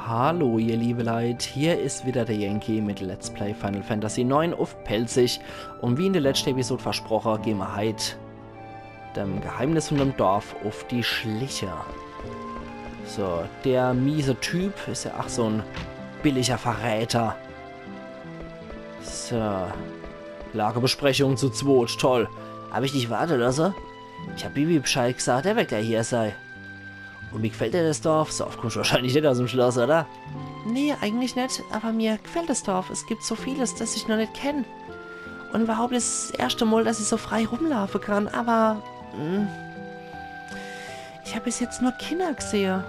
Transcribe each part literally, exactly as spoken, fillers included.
Hallo, ihr liebe Leit, hier is wieder der Yankee mit Let's Play Final Fantasy neun uff Pälzisch. Un wie in de letschte Episode versproche, gehn mer heit dem Geheimnis vun dem Dorf uff die Schliche. So, der miese Typ is ja ach so'n billiger Verräter. So, Lagebesprechung zu zweit, toll. Hab ich dich warte losse? Ich hab Vivi Bescheid gesagt, er werd gleich hier sei. Un wie gfällt dir des Dorf? So oft kummsch wahrscheinlich net aus'm Schloss, oder? Nee, eigentlich net, awwer mir gfällt des Dorf. Es gibt so vieles, des ich noch net kenn. Un iwwerhaupt is es erschte Mol, dass ich so frei rumlaafe kann, awwer, hm, ich hab bis jetzt nur Kinner gsehe.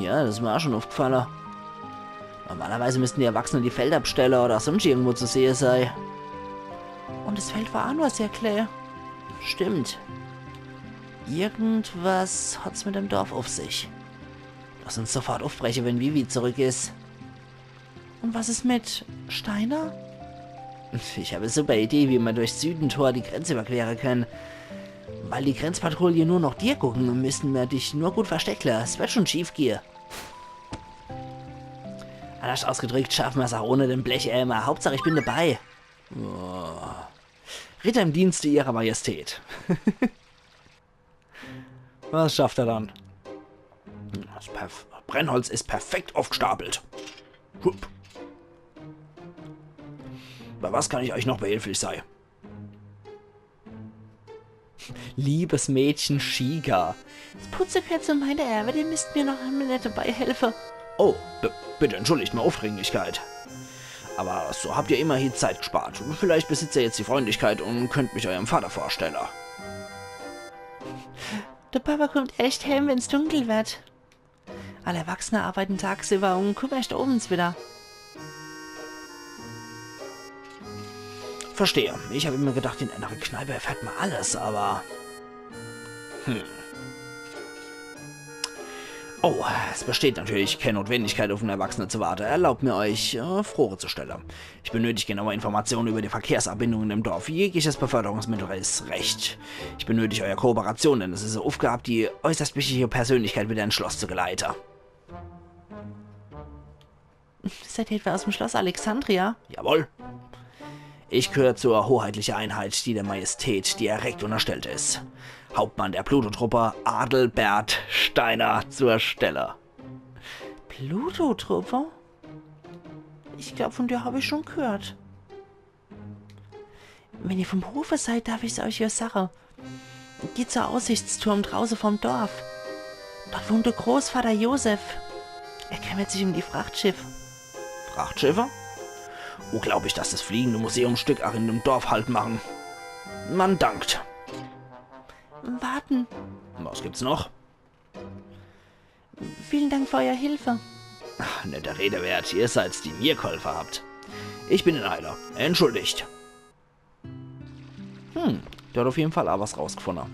Ja, des is mer ach schun uffgfalle. Normalerweis missten die Erwachsene die Felder bestelle oder sunscht irgendwo zu sehe sei. Un des Feld war ach nur sehr klä. Stimmt. Irgendwas hat's mit dem Dorf uff sich. Loss uns sofort uffbreche, wenn Vivi zurück is. Un was is mit Steiner? Ich hab e super Idee, wie mer durchs Südentor die Grenz iwwerquere kenne. Weil die Grenzpatrouille nur noch dir gucke, misste mer dich nur gut versteckle. Es werd schun schief gehe. Annerscht ausgedrückt, schaffe mer's ach ohne den Blecheimer. Hauptsach, ich bin dabei. Oh. Ritter im Dienste Ihrer Majestät. Was schafft er dann? Des Perf-, Brennholz is perfekt uffgestapelt. Hup. Bei was kann ich eich noch behilflich sei? Liebes Mädchen Shiga. Des Putzepärd zu meiner Erwe, die misst mer noch e Minett dabei helfe. Oh, b-, bitte entschuldigt mei Uffdringlichkeit. Awwer so habt ihr immerhin Zeit gspart. Vielleicht besitzt ihr jetzt die Freundlichkeit un könnt mich eurem Vater vorstelle. De Papa kummt erscht heem, wenn's dunkel werd. Alle Erwachsene arbeite tagsiwwer un kummen erscht owends widder. Verstehe. Ich hab immer gedacht, in einer Kneipe erfährt man alles, aber... Hm. Oh, es besteht natürlich keine Notwendigkeit, auf einen Erwachsenen zu warten. Erlaubt mir, euch, äh, Froge zu stellen. Ich benötige genaue Informationen über die Verkehrsanbindungen im Dorf. Jegliches Beförderungsmittel ist recht. Ich benötige eure Kooperation, denn es ist eine Aufgabe, die äußerst wichtige Persönlichkeit wieder ins Schloss zu geleiten. Seid ihr etwa aus dem Schloss Alexandria? Jawohl. Ich gehöre zur hoheitlichen Einheit, die der Majestät direkt unterstellt ist. Hauptmann der Pluto-Truppe, Adelbert Steiner zur Stelle. Pluto-Truppe? Ich glaub, von der hab ich schon gehört. Wenn ihr vom Hofe seid, darf ich's euch ja sagen. Geht zur Aussichtsturm draußen vom Dorf. Dort wohnt der Großvater Josef. Er kümmert sich um die Frachtschiffe. Frachtschiffe? Unglaublich, dass das fliegende Museumsstück auch in dem Dorf Halt machen. Man dankt. Warten. Was gibt's noch? Vielen Dank für eure Hilfe. Ach, nette Rede wert. Ihr seid's, die mir geholfen habt. Ich bin in Eile. Entschuldigt. Hm, der hat auf jeden Fall auch was rausgefunden.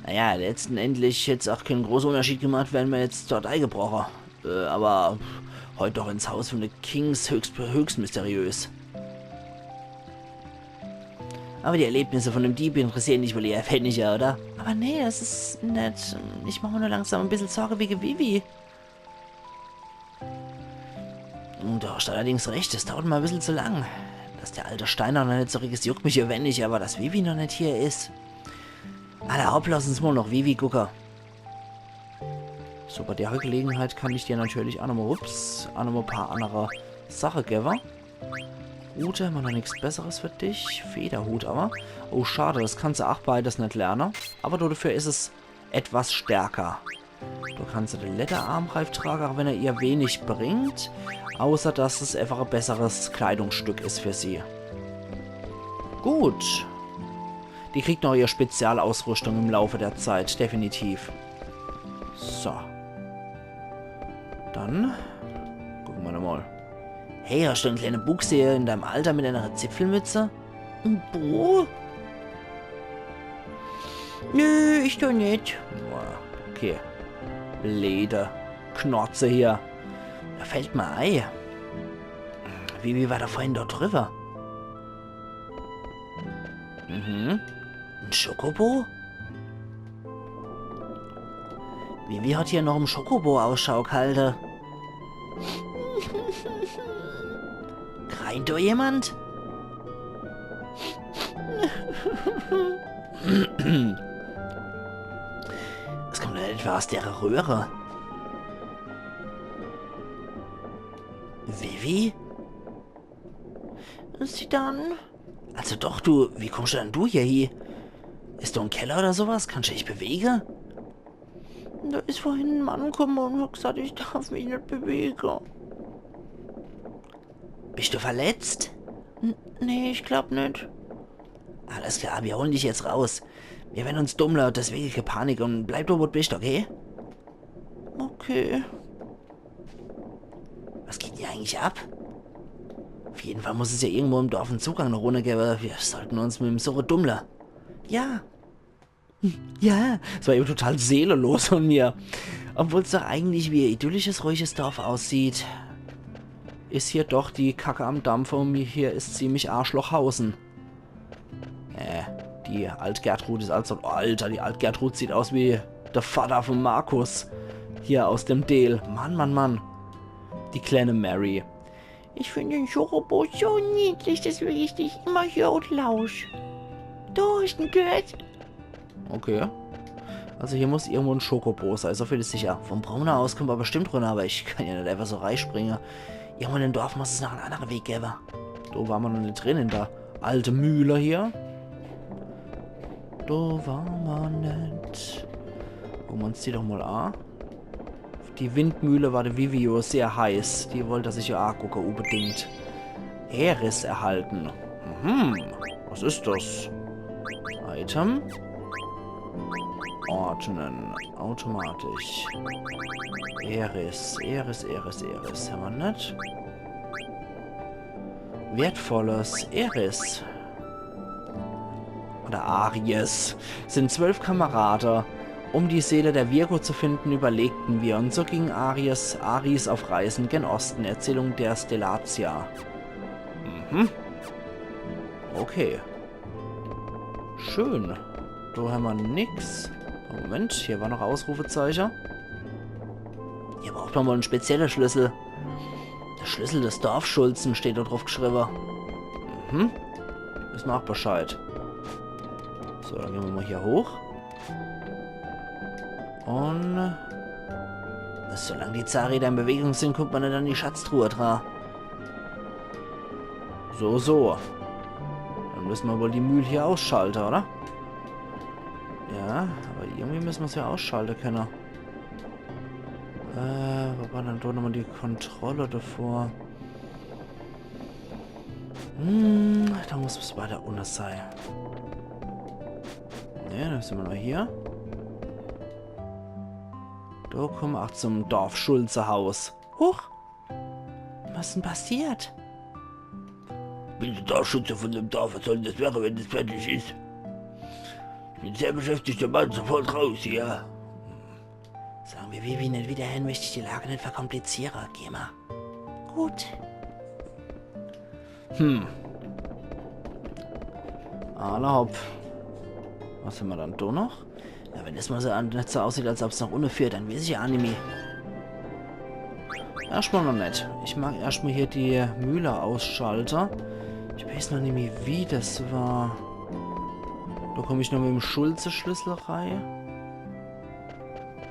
Naja, letzten Endlich hätt's auch keinen großen Unterschied gemacht, wenn mer jetzt dort eingebrochen. Äh, aber heut doch ins Haus von den Kings, höchst, höchst mysteriös. Aber die Erlebnisse von dem Dieb interessieren dich wohl eher weniger, oder? Aber nee, das ist nett. Ich mach mir nur langsam ein bisschen Sorge wegen Vivi. Du hast allerdings recht, es dauert mal ein bisschen zu lang. Dass der alte Steiner noch nicht zurück ist, juckt mich ja wenig, aber dass Vivi noch nicht hier ist. Alla hopp, lass uns mal noch Vivi gucken. So, bei der Gelegenheit kann ich dir natürlich auch nochmal, ups, auch nochmal ein paar andere Sachen geben. Rute, haben wir noch nichts Besseres für dich. Federhut aber. Oh, schade, das kannst du auch beides nicht lernen. Aber dafür ist es etwas stärker. Du kannst den Lederarmreif tragen, auch wenn er ihr wenig bringt. Außer, dass es einfach ein besseres Kleidungsstück ist für sie. Gut. Die kriegt noch ihre Spezialausrüstung im Laufe der Zeit, definitiv. So. Dann gucken wir nochmal. Hey, hast du einen kleinen Buchseher in deinem Alter mit einer Zipfelmütze? Ein Bu? Nö, ich doch nicht. Boah, okay. Blöde Knorze hier. Da fällt mir ein. Vivi war da vorhin dort drüber. Mhm. Ein Schokobo? Vivi hat hier noch im Schokobo Ausschau gehalten. Weint do jemand? Es kommt net etwa aus dere Röhre. Vivi? Zidane? Also doch, du, wie kommscht dann du hier hie? Is do en Keller oder so was? Kannscht du dich bewege? Do is vorhin en Mann kumme un hat gsaat, ich derf mich net bewege. Bischt du verletzt? N nee, ich glaab net. Alles klar, mir holen dich jetzt raus. Mir werren uns dummle, deswege kä Panik un bleib do, wo du bischt, okay? Okay. Was geht hier eigentlich ab? Auf jeden Fall muss es ja irgendwo im Dorf en Zugang noch runner gewwe. Mir sollten uns mit em Suche dummle. Ja. Ja, es war eben total seelenlos von mir. Obwohl's doch eigentlich wie e idyllisches, ruhiges Dorf aussieht, is hier doch die Kacke am Dampfe un mir hier is ziemlich Arschlochhausen. Äh, die Alt Gertrud is also, Alter, die Alt Gertrud sieht aus wie de Vadder von Markus. Hier aus dem Deel. Mann, Mann, Mann. Die kleine Mary. Ich find den Chocobo so niedlich, deswege steh ich immer hier un lausch. Do, hascht en gehört? Okay. Also hier muss irgendwo en Chocobo sei, so viel is sicher. Vom Brunnen aus kommt ma bestimmt runner, awwer ich kann ja net einfach so reispringe. Irgendwo in dem Dorf muss es noch en annere Weg gewwe. Do ware ma noch net drin in der alte Mühle hier. Do ware ma net. Gucke ma uns die doch mal a. Die Windmühle war de Vivi jo sehr heiß. Die wollt er sich jo agucke, unbedingt. Aeris erhalten. Mhm. Was is das? Item. Ordnen. Automatisch. Aeris, Aeris, Aeris, Aeris. Hämmer net. Wertvolles. Aeris. Oder Aries. Sind zwölf Kamerade. Um die Seele der Virgo zu finden, überlegten wir. Und so ging Aries, Aris auf Reisen gen Osten. Erzählung der Stellatia. Mhm. Okay. Schön. Do hämmer nix. Moment, hier war noch Ausrufezeiche. Hier braucht ma wohl en spezielle Schlüssel. Der Schlüssel des Dorfschulzen steht do druff geschriwwe. Mhm. Wisse ma auch Bescheid. So, dann gehn ma mal hier hoch. Und solang die Zahnräder in Bewegung sind, kommt ma net an die Schatztruhe dra. So, so. Dann misse ma wohl die Mühl hier ausschalte, oder? Ja, awwer irgendwie misse ma's ja ausschalte kenne. Äh, wo war dann do nochmal die Kontrolle davor? Hm, do muss es weiter unne sei. Ne, dann sin ma noch hier. Do komme ma auch zum Dorfschulzehaus. Huch! Was is denn passiert? Bin de Dorfschulze von dem Dorf. Was soll denn das wäre, wenn das fertig is? Ich bin sehr beschäftigter Mann, sofort raus hier. Solang mer Vivi net widder hänn, möcht ich die Lage net verkompliziere. Geh mal. Gut. Hm. Alla hopp. Was hämmer dann do noch? Na, wenn es mal so, an, net so aussieht, als ob's noch unne führt, dann weeß ich ja aa nimmi. Erschtmal noch net. Ich mag erschtmal hier die Mühle ausschalte. Ich weeß noch nimmi, wie das war. Do komm ich nur mit dem Schulze-Schlüssel rei.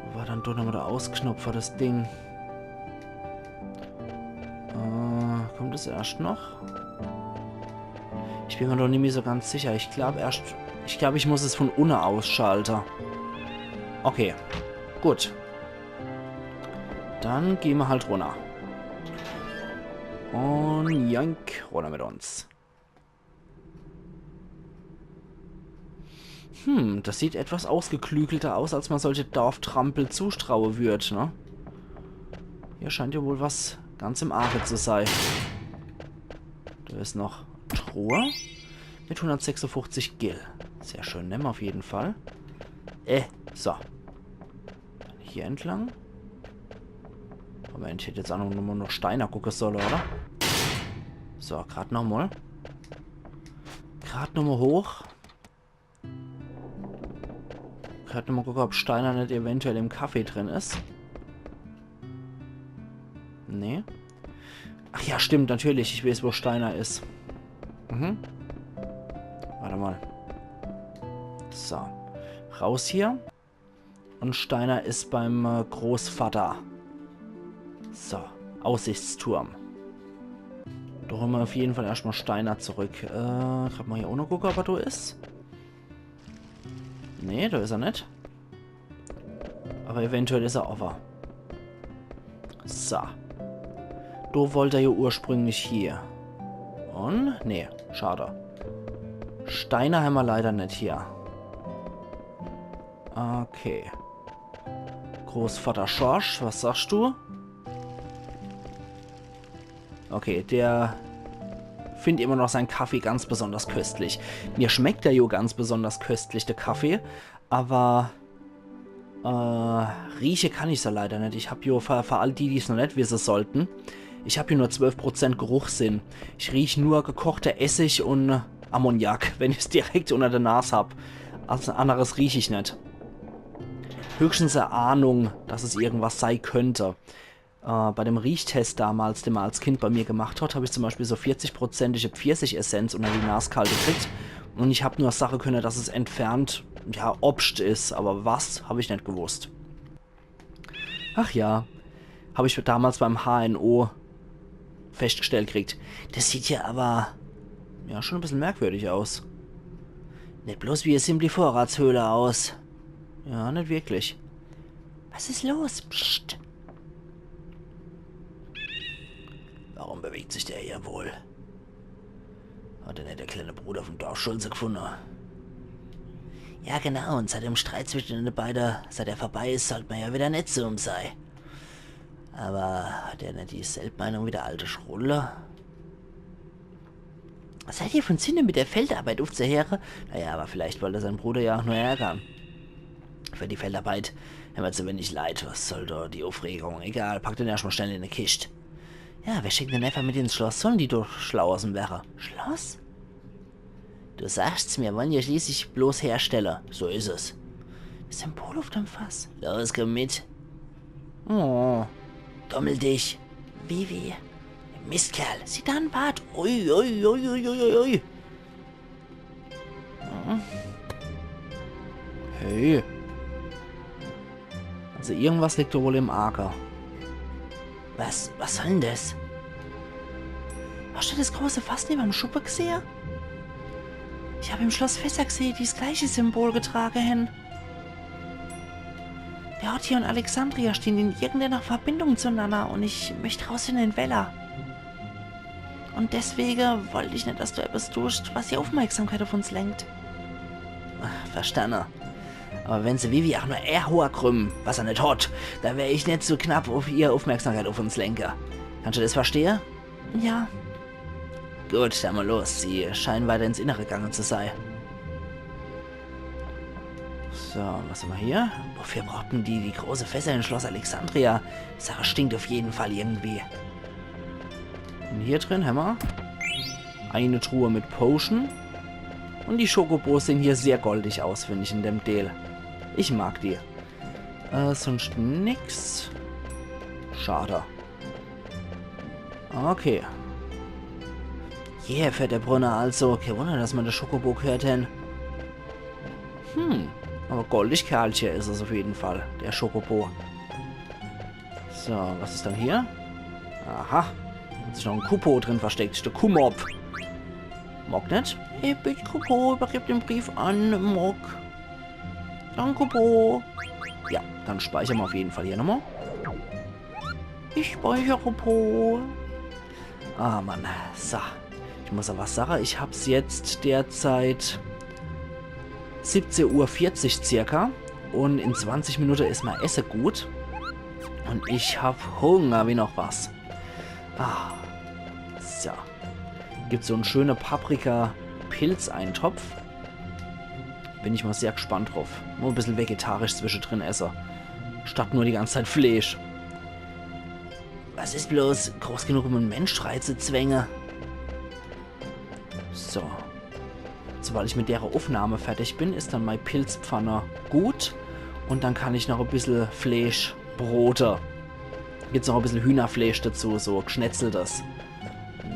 Wo war dann do nochmal der Ausknopf für das Ding? Äh, kommt es erscht noch? Ich bin mer doch nimmi so ganz sicher. Ich glaub erscht, ich glaub, ich muss es von unne ausschalte. Okay, gut. Dann geh mer halt runner. Und joink, runner mit uns. Hm, das sieht etwas ausgeklügelter aus, als man solche Dorftrampel zustraue würd, ne? Hier scheint ja wohl was ganz im Arge zu sei. Do is noch Truhe mit hundertsechsundfünfzig Gil. Sehr schön, nemme mer auf jeden Fall. Äh, so. Dann hier entlang. Moment, ich hätt jetzt aa nochmal noch Steiner gucke solle, oder? So, grad nochmal. Grad nochmal hoch. Grad nochmal gucke, ob Steiner net eventuell im Kaffee drin is. Nee. Ach ja, stimmt, natürlich. Ich weeß, wo Steiner is. Mhm. Wart emol. So. Raus hier. Un Steiner is beim äh, Großvater. So, Aussichtsturm. Do holle mer uff jeden Fall erscht mol Steiner zurück. Äh, kann mer hier owwe gucke, ob er do is? Nee, do is er net. Awwer eventuell is er owwe. So. Do wollt er jo ursprünglich hier. Un? Nee, schade. Steiner hämmer leider net hier. Okay. Großvater Schorsch, was sagst du? Okay, der findt immer noch sein Kaffee ganz besonders köstlich. Mir schmeckt er jo ganz besonders köstlich, der Kaffee, awwer äh, rieche kann ich's jo leider net. Ich hab jo, für, für all die, die's noch net wisse sollten, ich hab jo nur zwölf Prozent Geruchssinn. Ich riech nur gekochter Essig un Ammoniak, wenn ich's direkt unner der Nas hab. Also anneres riech ich net. Höchstens e Ahnung, dass es irgendwas sei könnt. Äh, bei dem Riechtest damals, den mer als Kind bei mir gemacht hat, hab ich zum Beispiel so vierzig prozentige Pfirsichessenz unner die Nas gehalte gekriegt. Un ich hab nur sache könne, dass es entfernt, ja, Obscht is, awwer was, hab ich net gewusst. Ach ja, hab ich damals beim H N O festgestellt gekriegt. Das sieht jo awwer, ja, schon e bissel merkwürdig aus. Net bloß wie e simpli Vorratshöhle aus. Ja, net wirklich. Was is los? Psst. Warum bewegt sich der hier wohl? Hat er net der kleine Bruder vom Dorfschulze gefunne? Ja, genau, un seit dem Streit zwischen denne beide, seit er vorbei is, sollt mer jo wieder nett zu em sei. Awwer hat er net dieselb Meinung wie der alte Schrulle? Seid ihr von Sinne, mit der Feldarbeit uffzuheere? Naja, awwer vielleicht wollt er sein Bruder jo ach nur ärgere. Für die Feldarbeit hämmer zu wenig Leit. Was soll do die Uffregung? Egal, pack den erscht mol schnell in e Kischt. Ja, wer schickt den eifach mit ins Schloss? Sollen die doch schlau aus em werre. Schloss? Du sagst's, mir wollen jo schließlich bloß herstelle. So is es. Das Symbol uff dem Fass. Los, komm mit. Oh. Tummel dich. Vivi. Mistkerl, sieh da en Bart. Ui, ui, ui, ui, ui, ui. Hey. Also irgendwas liegt do wohl im Arge. Was, was soll denn das? Hast du das große Fass neben dem Schuppe gesehen? Ich hab im Schloss Fässer gesehen, die das gleiche Symbol getragen haben. Der Ort hier und Alexandria stehen in irgendeiner Verbindung zueinander und ich möchte rausfinden, in welcher. Und deswegen wollte ich nicht, dass du etwas tust, was die Aufmerksamkeit auf uns lenkt. Ach, verstanden. Aber wenn se Vivi auch nur ihr Haar krümmen, was er nicht hat, da wär ich nicht so knapp auf ihr Aufmerksamkeit auf uns lenke. Kannst du das verstehen? Ja. Gut, dann mal los. Sie scheinen weiter ins Innere gegangen zu sein. So, was haben wir hier? Wofür brauchten die die große Fässer in Schloss Alexandria? Die Sache stinkt auf jeden Fall irgendwie. Und hier drin haben wir eine Truhe mit Potion. Und die Schokobos sehen hier sehr goldig aus, finde ich, in dem Deel. Ich mag die. Äh, sonst nix. Schade. Okay. Hier fährt der Brunner also. Kein Wunder, dass man das Schokobo gehört hen. Hm. Aber goldig Kerlche ist es auf jeden Fall, der Schokobo. So, was ist dann hier? Aha. Hat sich noch ein Kupo drin versteckt. Der Kumop. Mog nicht. Ich bitte Kupo, übergib den Brief an Mog. Danke, Kupo. Ja, dann speichern wir auf jeden Fall hier nochmal. Ich speichere, Kupo. Ah, Mann. So. Ich muss aber was sagen. Ich hab's jetzt derzeit siebzehn Uhr vierzig circa. Und in zwanzig Minuten ist mein Essen gut. Und ich hab Hunger wie noch was. Ah. So. Gibt so einen schönen Paprika-Pilzeintopf. Bin ich mal sehr gespannt drauf. Nur ein bisschen vegetarisch zwischendrin esse. Statt nur die ganze Zeit Fleisch. Was ist bloß groß genug, um einen Mensch reizuzwängen? So. Sobald ich mit der Aufnahme fertig bin, ist dann meine Pilzpfanne gut. Und dann kann ich noch ein bisschen Fleisch brote. Gibt's noch e bissel Hühnerfleisch dazu, so gschnetzeltes.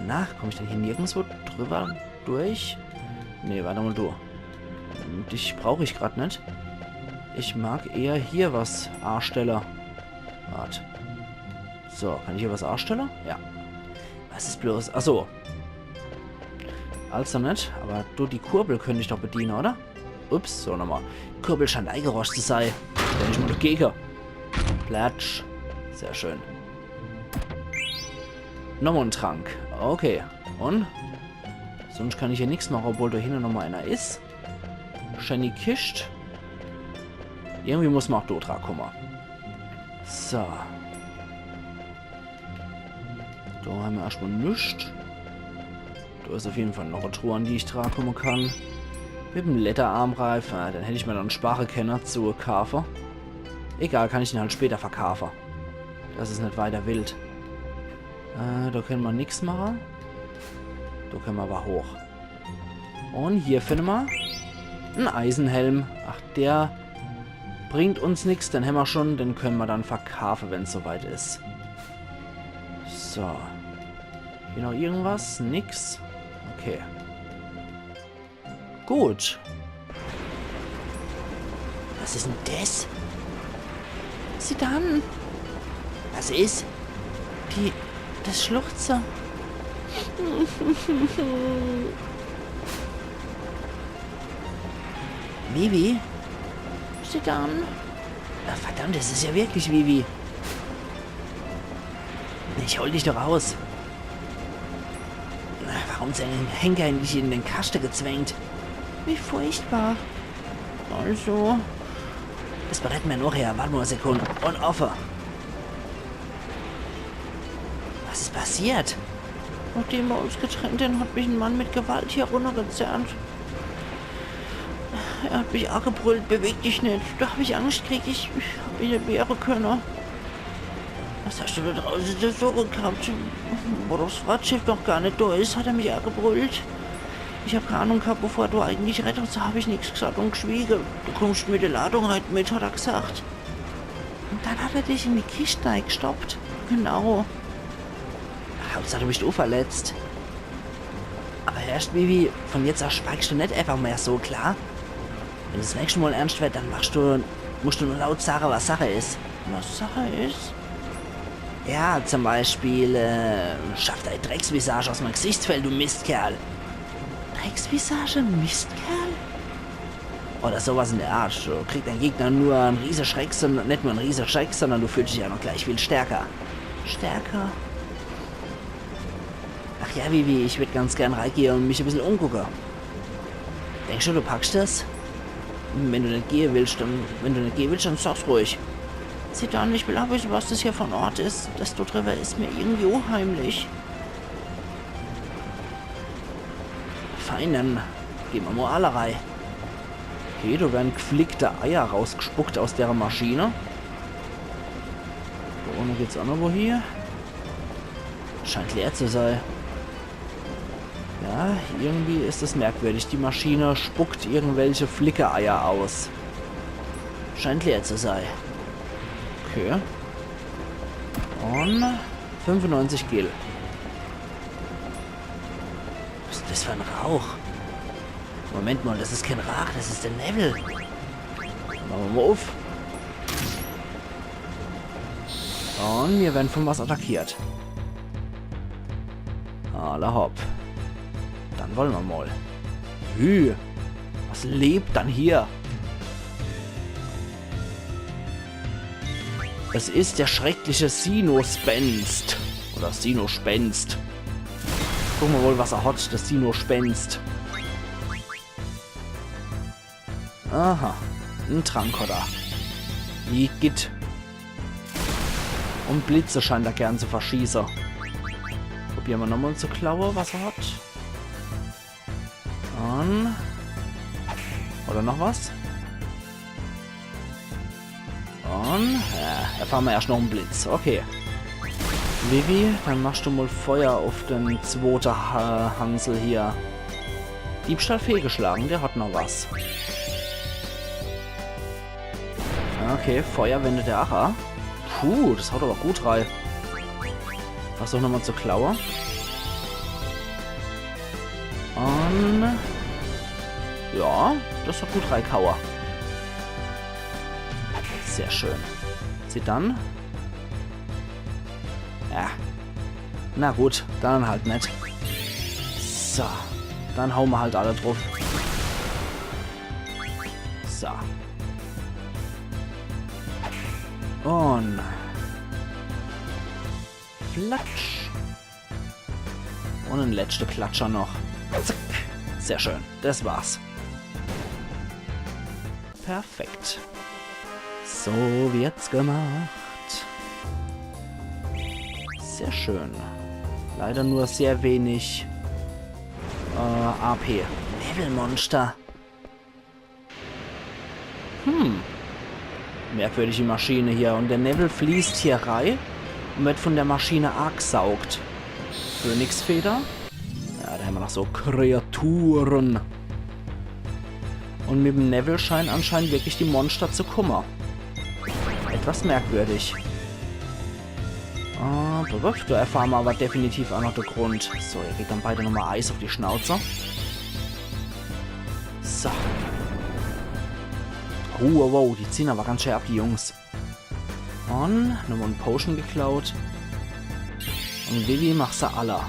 Na, komm ich denn hier nirgendswo drüber durch? Nee, wart emol, du. Dich brauch ich grad net. Ich mag eher hier was aastelle. Wart. So, kann ich hier was aastelle? Ja. Was is bloß? Ach so. Also net, aber du, die Kurbel könnt ich doch bediene, oder? Ups, so nochmal. Kurbel scheint eigeroscht zu sei. Stell ich mol dagege. Platsch. Sehr schön. Nochmal en Trank. Okay. Und? Sonst kann ich hier nix mache, obwohl do hinne nochmal einer is. Scheini Kischt. Irgendwie muss ma auch do dra kumme. So. Do hammer erschtmal nix. Do is auf jeden Fall noch e Truh, an die ich dra kumme kann. Mit em Lederarmreif, ah, den hätt ich mir dann spare kenne zu kaafe. Egal, kann ich den halt später verkaafe. Das is net weiter wild. Äh, do könne ma nix mache. Do könne ma aber hoch. Und hier finne ma en Eisenhelm. Ach, der bringt uns nix, den hämmer schon, den könne ma dann verkaafe, wenn's soweit is. So. Hier noch irgendwas? Nix. Okay. Gut. Was is denn das? Zidane! Was is? Die, das Schluchze. Vivi? Zidane? Ah, verdammt, es is ja wirklich Vivi. Ich hol dich doch raus. Warum hat's den Henker eigentlich in den Kaschte gezwängt? Wie furchtbar. Also. Das berät mer nochher. Wart mol e Sekund. Und offe. Was is passiert? Nachdem wir uns getrennt haben, hat mich ein Mann mit Gewalt hier runtergezerrt. Er hat mich angebrüllt: „Beweg dich nicht.“ Da hab ich Angst gekriegt, ich, ich hab mich nicht wehren können. „Was hast du da draußen zu suchen gehabt? Wo das Fraachtschiff noch gar nicht da ist“, hat er mich angebrüllt. Ich hab keine Ahnung gehabt, wovor du eigentlich redest, also hab ich nichts gesagt und geschwiegen. „Du kommst mit der Ladung heute mit“, hat er gesagt. Und dann hat er dich in die Kiste reingestopft. Genau. Hauptsache, du bist unverletzt. Aber hörst, Vivi, von jetzt aus schweigst du nicht einfach mehr so, klar? Wenn das nächste Mal ernst wird, dann machst du, musst du nur laut sagen, was Sache ist. Was Sache ist? Ja, zum Beispiel, äh, „Schaff dein Drecksvisage aus meinem Gesichtsfeld, du Mistkerl.“ Drecksvisage, Mistkerl? Oder sowas in der Art. So kriegt dein Gegner nur einen Riesenschreck, sondern nicht nur einen Riesenschreck, sondern du fühlst dich auch noch gleich viel stärker. Stärker? Ach ja, Vivi, ich würd ganz gern reingehen und mich ein bisschen umgucken. Denkst du, du packst das? Wenn du nicht gehen willst, dann, wenn du nicht gehen willst, dann sag's ruhig. Zidane, ich will auch wissen, was das hier für ein Ort ist. Das da drüber ist mir irgendwie unheimlich. Fein, dann gehen wir mal alle rein. Okay, da werden geflickte Eier rausgespuckt aus der Maschine. Da unten geht's auch noch wo hin. Scheint leer zu sein. Ja, irgendwie ist es merkwürdig. Die Maschine spuckt irgendwelche Flickereier aus. Scheint leer zu sein. Okay. Und fünfundneunzig Gil. Was ist das für ein Rauch? Moment mal, das ist kein Rauch, das ist der Nebel. Machen wir mal auf. Und wir werden von was attackiert. Alla hopp. Dann wollen wir mal. Hü, was lebt dann hier? Es ist der schreckliche Sinospenst. Oder Sinospenst. Gucken wir mal, was er hat, das Sinospenst. Aha, ein Trank hat er. Igitt. Und Blitze scheint er gern zu verschießen. Probieren wir nochmal zu klauen, was er hat. Und... Oder noch was? Und... Ja, erfahren wir erst noch einen Blitz. Okay. Vivi, dann machst du mal Feuer auf den zweiten Ha-, Hansel hier. Diebstahl fehlgeschlagen, der hat noch was. Okay, Feuer wendet er auch an. Puh, das haut aber gut rein. Versuch nochmal zu klaue. Un ja, das hat gut reikaue. Sehr schön. Zidane. Ja. Na gut, dann halt net. So, dann haue mer halt alle druff. So. Un flatsch. Un en letschte Klatscher noch. Zack. Sehr schön. Das war's. Perfekt. So wird's gemacht. Sehr schön. Leider nur sehr wenig, äh, A P. Newwelmonster. Hm. Merkwürdige Maschine hier. Un der Newwel fließt hier rei un wird von der Maschine aagsaugt. Phönixfeder. Ja, do hämmer noch so Kreature. Un mit em Newwel scheine anscheinend wirklich die Monster zu kumme. Etwas merkwürdig. Ah, do erfahre mer awwer definitiv aa noch de Grund. So, ihr kriegt dann beide nochmal Eis uff die Schnauze. So. Oh, wow, wow, die ziehen awwer ganz schön ab, die Jungs. Un nochmal en Potion geklaut. Un Vivi macht se alle.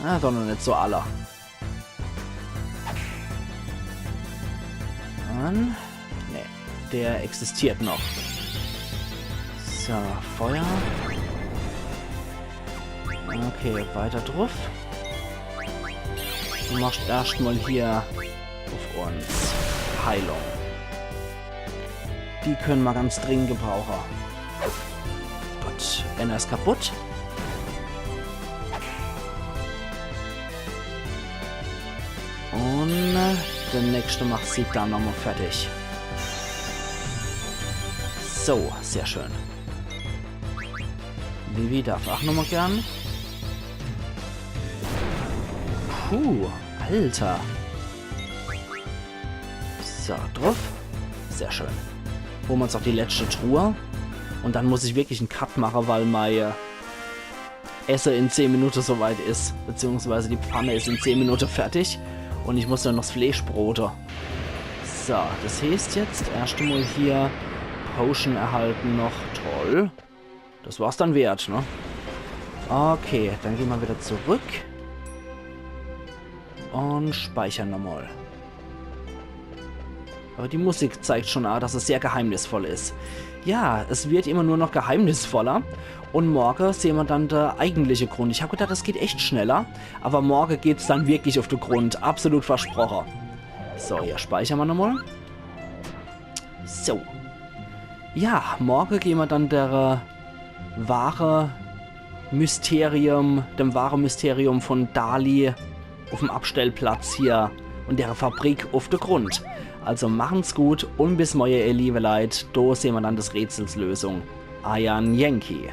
Ah, doch noch net so alle. Un nee, der existiert noch. So, Feuer. Okay, weiter druff. Du machst erscht mal hier uff uns Heilung. Die könne mer ganz dringend gebrauche. Gut, eener is kaputt. Un de nächschte macht se dann nochmal fertig. So, sehr schön. Vivi darf aa nochmal gern. Puh, Alter. So, druff. Sehr schön. Hole mer uns noch die letschte Truhe. Un dann muss ich wirklich en Cut mache, weil mei, äh, Esse in zehn Minute so weit is. Beziehungsweise die Pfanne is in zehn Minute fertig. Un ich muss dann noch s Fleesch brote. So, das heeßt jetzt erscht mal hier Potion erhalten noch. Toll. Das war's dann wert, ne? Okay, dann gehn mer wieder zurück. Un speichern nochmal. Awwer die Musik zeigt schon aa, dass es sehr geheimnisvoll is. Ja, es wird immer nur noch geheimnisvoller. Un morge sehn mer dann de eigentliche Grund. Ich hab gedacht, das geht echt schneller. Awwer morge geht's dann wirklich uff de Grund. Absolut versproche. So, hier speichern mer nochmal. So. Ja, morge gehn mer dann der, äh, wahre Mysterium, dem wahre Mysterium von Dali uff em Abstellplatz hier un dere Fabrik uff de Grund. Also machen's gut un bis morge, ihr liewe Leit. Do sehn mer dann des Rätsels Lösung. Eier Yankee.